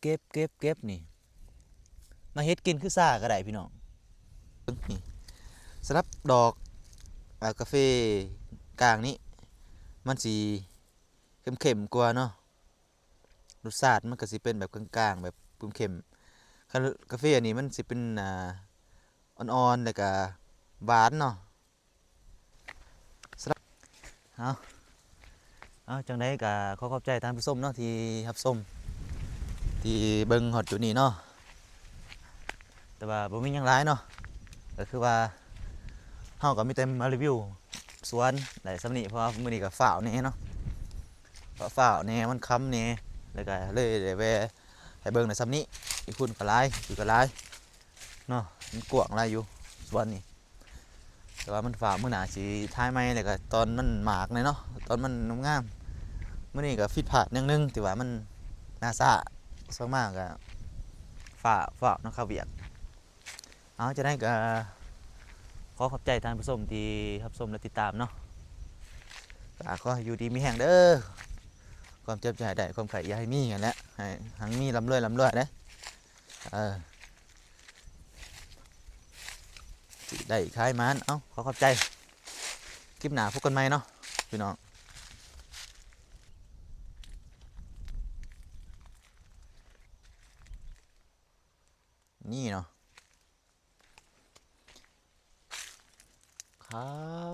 ເກັບ ເກັບ ເກັບ ເກັບ ນີ້ ມາເຮັດກິນຄືຊາກໍໄດ້ພີ່ນ້ອງ. ນີ້ ສຳລັບດອກ ອາ ກາເຟກ້າງນີ້ ມັນຊິເຂັ້ມໆກວ່າເນາະ, ລົດຊາດມັນກໍຊິເປັນແບບກາງໆ ແບບເຂັ້ມໆ. ຄັນກາເຟອັນນີ້ມັນຊິເປັນ ອ່າ ອ່ອນໆ ແລ້ວກໍຫວານເນາະ. ສຳລັບ ເອົາ ເອົາ ຈັ່ງໃດກໍຂໍຂອບໃຈທ່ານຜູ້ຊົມເນາະ ທີ່ຮັບຊົມ ທີ່ເບິ່ງຮອດຈຸດນີ້ເນາະ. ແຕ່ວ່າບໍ່ມີຫຍັງຫຼາຍເນາະ, ກໍຄືວ່າເຮົາກໍມີແຕ່ມາຣີວິວສວນໄດ້ສ່ຳນີ້ ເພາະວ່າມື້ນີ້ກໍຟ້າວແດ່ເນາະ, ຟ້າວແດ່ ມັນຄ່ຳແດ່ ແລ້ວກໍເລີຍໄດ້ແວ່ໃຫ້ເບິ່ງໄດ້ສ່ຳນີ້. ຢູ່ພຸ້ນກໍຫຼາຍ ຢູ່ກໍຫຼາຍ ເນາະ, ມັນກວ້າງຫຼາຍຢູ່ສວນນີ້ ແຕ່ວ່າມັນຟ້າວ. ມື້ໜ້າຊິຖ່າຍໃໝ່ ແລ້ວກໍຕອນມັນໝາກແດ່ເນາະ ຕອນມັນງາມໆ. ມື້ນີ້ກໍຜິດພາດຢ່າງໜຶ່ງ ທີ່ວ່າມັນມາຊ້າ, ສ່ວນມາກກໍຟ້າວ ຟ້າວເນາະ ເຂົ້າວຽກ. ເອົາ ຈັ່ງໃດກໍຂໍຂອບໃຈທ່ານຜູ້ຊົມທີ່ຮັບຊົມ ແລະ ຕິດຕາມເນາະ. ກໍຂໍໃຫ້ຢູ່ດີມີແຮງເດີ, ຄວາມເຈັບຢ່າໃຫ້ໄດ້ ຄວາມໄຂ້ຢ່າໃຫ້ມີຫັ້ນແຫຼະ, ໃຫ້ຮັ່ງມີ ລ່ຳລວຍ ລ່ຳລວຍເດີ. ເອີ ຊິໄດ້ຂາຍໝານ. ເອົາ ຂໍຂອບໃຈ, ຄລິບໜ້າພົບກັນໃໝ່ເນາະພີ່ນ້ອງ. ນີ້ເນາະ ຂາວ.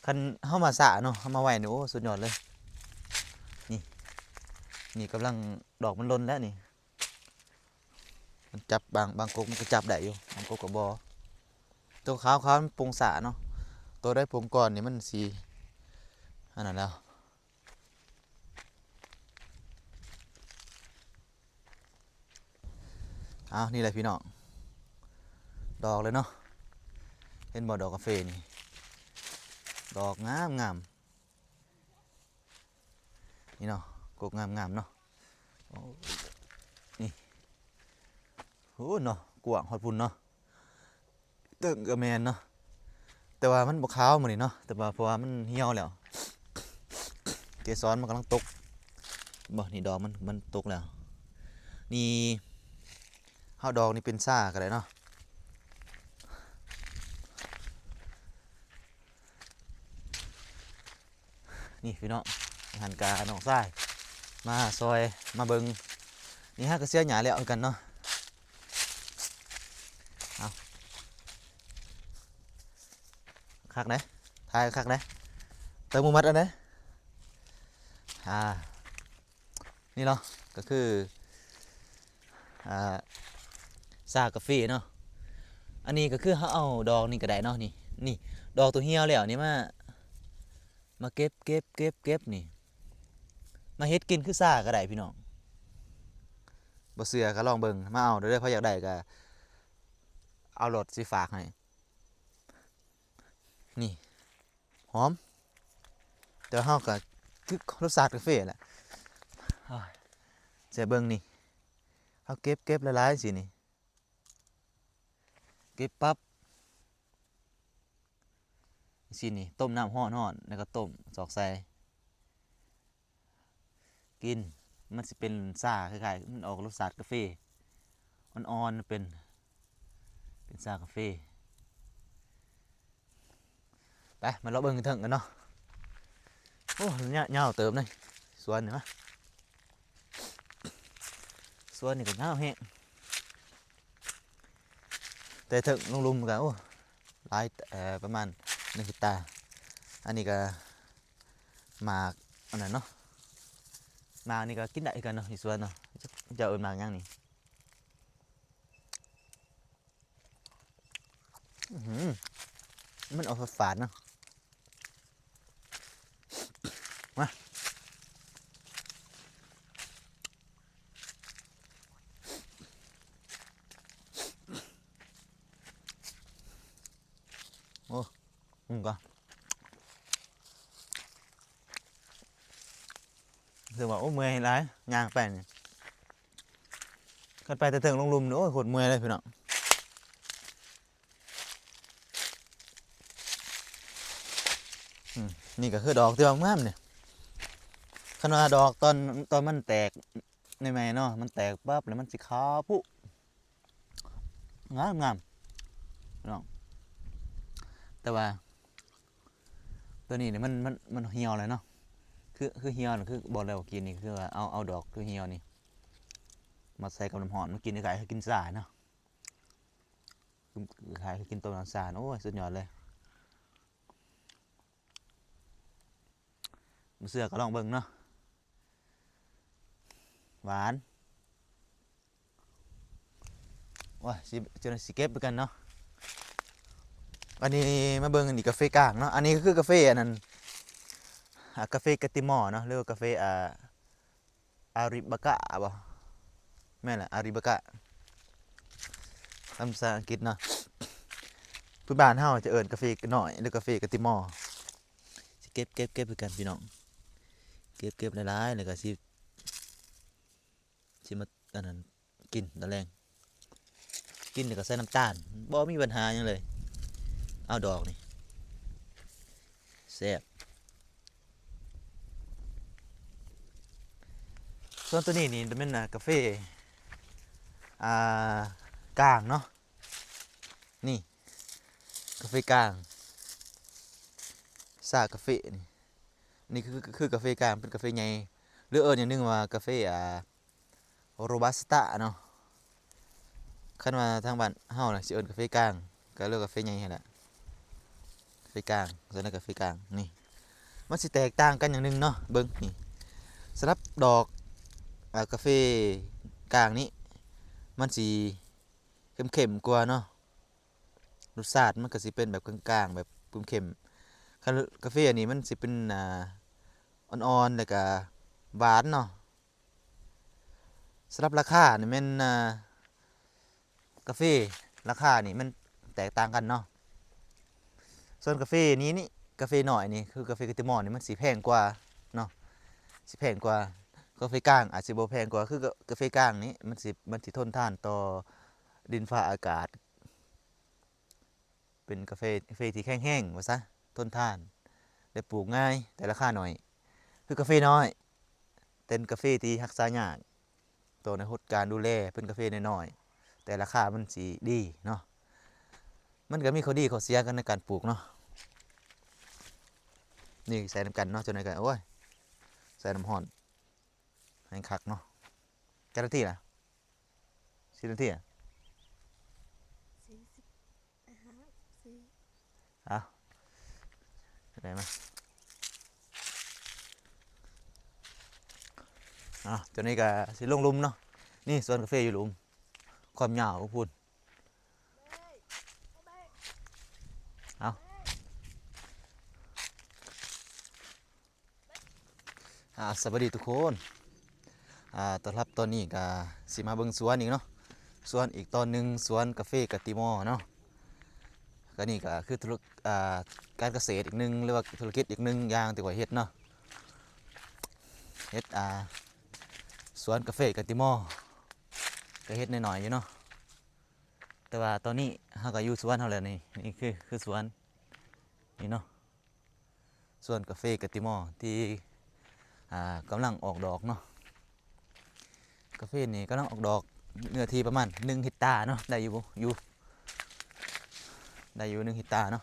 ຄັນເຮົາມາຊ້າເນາະ ເຮົາມາໄວນີ້ ໂອ້ ສຸດຍອດເລີຍ. ນີ້ ນີ້ກຳລັງ ດອກມັນຫຼົ່ນແລ້ວນີ້. ມັນຈັບ ບາງ ບາງກົກມັນກໍຈັບໄດ້ຢູ່ ບາງກົກກໍບໍ່. ໂຕຂາວໆ ມັນປົ່ງຊ້າເນາະ, ໂຕໃດປົ່ງກ່ອນນີ້ມັນຊິອັນນັ້ນແລ້ວ. ອ້າວ ນີ້ແຫຼະພີ່ນ້ອງ ດອກເລີຍເນາະ. ເຫັນບໍ່ ດອກກາເຟນີ້ ດອກງາມໆ ນີ້ເນາະ, ກົກງາມໆເນາະ. ໂອ້ ນີ້ ໂອ້ເນາະ ກວ້າງຮອດພຸ້ນເນາະ. ເຖິງກໍແມ່ນເນາະ ແຕ່ວ່າມັນບໍ່ຂາວມື້ນີ້ເນາະ, ແຕ່ວ່າເພາະວ່າມັນຫ່ຽວແລ້ວ ເກສອນມັນກຳລັງຕົກ. ບໍ່ ນີ້ດອກມັນ ມັນຕົກແລ້ວ. ນີ້ ເຮົາດອກນີ້ເປັນຊາກໍໄດ້ເນາະ. ນີ້ພີ່ນ້ອງ ຫັນກະນ້ອງຊາຍມາຊ່ອຍມາເບິ່ງ. ນີ້ຫາກະເສຍຫຍ້າແລ້ວຄືກັນເນາະ. ເອົາ ຄັກເດ້ ຖ່າຍຄັກເດ້ ເຕີມໝົດອັນເດ້. ອ່າ ນີ້ເນາະ ກໍຄື ອ່າ ຊາກາເຟເນາະ. ອັນນີ້ກໍຄືເຮົາເອົາດອກນີ້ກໍໄດ້ເນາະ. ນີ້ ນີ້ ດອກຕົວຫ່ຽວແລ້ວນີ້ມາ ມາເກັບ ເກັບ ເກັບ ເກັບ ນີ້ ມາເຮັດກິນຄືຊາກໍໄດ້ພີ່ນ້ອງ. ບໍ່ເຊື່ອກໍລອງເບິ່ງ ມາເອົາເດີ. ໃຜຢາກໄດ້ກໍເອົາໂລດ ຊິຝາກໃຫ້. ນີ້ ຫອມ ແຕ່ເຮົາກໍຄືລົດຊາດກາເຟແຫຼະ. ໂອ້ຍ ຈະເບິ່ງນີ້ ເຮົາເກັບ ເກັບຫຼາຍໆ ຊີ້ນີ້ ເກັບປັບ ຊີ້ນີ້ ຕົ້ມນ້ຳຮ້ອນໆ ແລ້ວກໍຕົ້ມ ຊອກໃສ່ ກິນ. ມັນຊິເປັນຊາ ຄ້າຍໆ ມັນອອກລົດຊາດກາເຟ ອ່ອນໆ ເປັນ ເປັນຊາກາເຟ. ໄປ ມາເລາະເບິ່ງເທິງກັນເນາະ. ໂອ້ ຍາວ ຍາວເຕີບເລີຍ ສວນນີ້ນະ ສວນນີ້ກໍຍາວແຮງ. ແຕ່ເທິງລົງລຸ່ມກໍ ໂອ້ ຫຼາຍ ເອີ ປະມານໜຶ່ງເຮັກຕາ. ອັນນີ້ກໍໝາກອັນນັ້ນເນາະ, ໝາກນີ້ກໍກິນໄດ້ຄືກັນເນາະ ຢູ່ສວນເນາະ. ເຈົ້າເອີ້ນໝາກຫຍັງນີ້? ອື ມັນອອກຝາດໆ ເນາະ. ມາ ໂອ້ ມັນກໍ ຖືວ່າ ໂອ້ ເມື່ອຍຫຼາຍ ຍ່າງໄປນີ້. ຄັນໄປແຕ່ເທິງລົງລຸ່ມນີ້ ໂອ້ຍ ໂຄດເມື່ອຍເລີຍພີ່ນ້ອງ. ອືມ ນີ້ກໍຄືດອກທີ່ວ່າງາມນີ້. ຄັນວ່າດອກຕອນ ຕອນມັນແຕກ ໃໝ່ໆເນາະ ມັນແຕກປັບແລ້ວມັນຊິຂາວພຸ ງາມໆ ເນາະ ແຕ່ວ່າ ໂຕນີ້ນີ້ມັນ ມັນ ມັນຫ່ຽວແລ້ວເນາະ ຄື ຄືຫ່ຽວ ຄືບອກແລ້ວກີ້ນີ້ ຄືວ່າເອົາ ເອົາດອກຄືຫ່ຽວນີ້ ມາໃສ່ກັບນ້ຳຮ້ອນ ມັນກິນຄ້າຍໆຄືກິນຊາເນາະ ຄ້າຍໆຄືກິນຕົ້ມນ້ຳຊາ ໂອ້ຍ ສຸດຍອດເລີຍ. ບໍ່ເຊື່ອກໍລອງເບິ່ງເນາະ ຫວານ. ໂອ້ຍ ຊິ ຈະໄດ້ຊິເກັບຄືກັນເນາະ. ອັນນີ້ມາເບິ່ງອັນນີ້ກາເຟກາງເນາະ ອັນນີ້ກໍຄືກາເຟອັນນັ້ນ ອ່າ ກາເຟກາຕິມໍເນາະ ຫຼືວ່າກາເຟ ອ່າ ອາລິບາກະບໍ ແມ່ນແຫຼະ ອາລິບາກະ ຄຳພາສາອັງກິດເນາະ. ພື້ນບ້ານເຮົາຈະເອີ້ນກາເຟນ້ອຍ ຫຼືກາເຟກາຕິມໍ. ຊິເກັບ ເກັບ ເກັບຄືກັນພີ່ນ້ອງ ເກັບ ເກັບຫຼາຍໆ ແລ້ວກໍຊິ ຊິມາອັນນັ້ນ ກິນຕອນແລງ ກິນແລ້ວກໍໃສ່ນ້ຳຕານ ບໍ່ມີບັນຫາຫຍັງເລີຍ ເອົາດອກນີ້ ແຊບ. ສ່ວນໂຕນີ້ນີ້ແມ່ນ ອ່າ ກາເຟ ອ່າ ກາງເນາະ ນີ້ ກາເຟກາງ ຊາກາເຟນີ້ ນີ້ຄື ຄືກາເຟກາງ ເປັນກາເຟໃຫຍ່ ຫຼືເອີ້ນຢ່າງໜຶ່ງວ່າກາເຟ ອ່າ ໂຣບັດສະຕາເນາະ. ຄັນວ່າທາງບ້ານເຮົານະຊິເອີ້ນກາເຟກາງ ກໍເອີ້ນກາເຟໃຫຍ່ຫັ້ນແຫຼະ ກາເຟກາງ ສ່ວນນັ້ນກາເຟກາງນີ້ ມັນຊິແຕກຕ່າງກັນຢ່າງໜຶ່ງເນາະ. ເບິ່ງນີ້ ສຳລັບດອກ ອ່າ ກາເຟກາງນີ້ ມັນຊິເຂັ້ມໆກວ່າເນາະ ລົດຊາດມັນກໍຊິເປັນແບບກາງໆ ແບບເຂັ້ມໆ. ຄັນກາເຟອັນນີ້ມັນຊິເປັນ ອ່າ ອ່ອນໆ ແລ້ວກະຫວານເນາະ. ສຳລັບລາຄານີ້ແມ່ນ ອ່າ ກາເຟລາຄານີ້ມັນແຕກຕ່າງກັນເນາະ. ສ່ວນກາເຟນີ້ນີ້ ກາເຟນ້ອຍນີ້ ຄືກາເຟກາຕິມໍນີ້ ມັນຊິແພງກວ່າເນາະ ຊິແພງກວ່າ. ກາເຟກາງອາດຊິບໍ່ແພງກວ່າ ຄືກາເຟກາງນີ້ ມັນຊິ ມັນຊິທົນທານຕໍ່ດິນຟ້າອາກາດ ເປັນກາເຟ ເຟທີ່ແຂງແຮງວ່າຊະ ທົນທານ ແລະ ປູກງ່າຍ ແຕ່ລາຄາໜ້ອຍ. ຄືກາເຟນ້ອຍ ເປັນກາເຟທີ່ຮັກສາຍາກ ຕ້ອງໄດ້ຫົດການດູແລ ເປັນກາເຟນ້ອຍໆ ແຕ່ລາຄາມັນຊິດີເນາະ. ມັນກໍມີຂໍ້ດີຂໍ້ເສຍກັນໃນການປູກເນາະ. ນີ້ໃສ່ນຳກັນເນາະ ຈັ່ງໃດກໍ ໂອ້ຍ ໃສ່ນ້ຳຮ້ອນແຮງຄັກເນາະ. ຈັກນາທີລະ? ສິບນາທີອະ? ສີ່ສິບຫ້າ ສີ່ ເອົາ ໄດ້ມາ ເອົາ ຕົວນີ້ກໍຊິລົງຫຼຸມເນາະ. ນີ້ສວນກາເຟຢູ່ຫຼຸມ ຄວາມຍາວພຸ້ນ. ເອົາ ອ່າ ສະບາຍດີທຸກຄົນ ອ່າ ຕ້ອນຮັບຕອນນີ້ກະຊິມາເບິ່ງສວນອີກເນາະ ສວນອີກຕອນໜຶ່ງ ສວນກາເຟກາຕິມໍເນາະ. ກະນີ້ກະຄືທຸລະ ອ່າ ການກະເສດອີກໜຶ່ງ ຫຼືວ່າທຸລະກິດອີກໜຶ່ງຢ່າງທີ່ຂ້ອຍເຮັດເນາະ ເຮັດ ອ່າ ສວນກາເຟກາຕິມໍ ກະເຮັດໜ້ອຍໆຢູ່ເນາະ. ແຕ່ວ່າຕອນນີ້ເຮົາກະຢູ່ສວນເຮົາແລ້ວນີ້ ນີ້ຄື ຄືສວນນີ້ເນາະ. ສວນກາເຟກາຕິມໍທີ່ ອ່າ ກຳລັງອອກດອກເນາະ. ກາເຟນີ້ກຳລັງອອກດອກ ເນື້ອທີ່ປະມານໜຶ່ງເຮັກຕາເນາະ ໄດ້ຢູ່ບໍ່ ຢູ່ ໄດ້ຢູ່ໜຶ່ງເຮັກຕາເນາະ.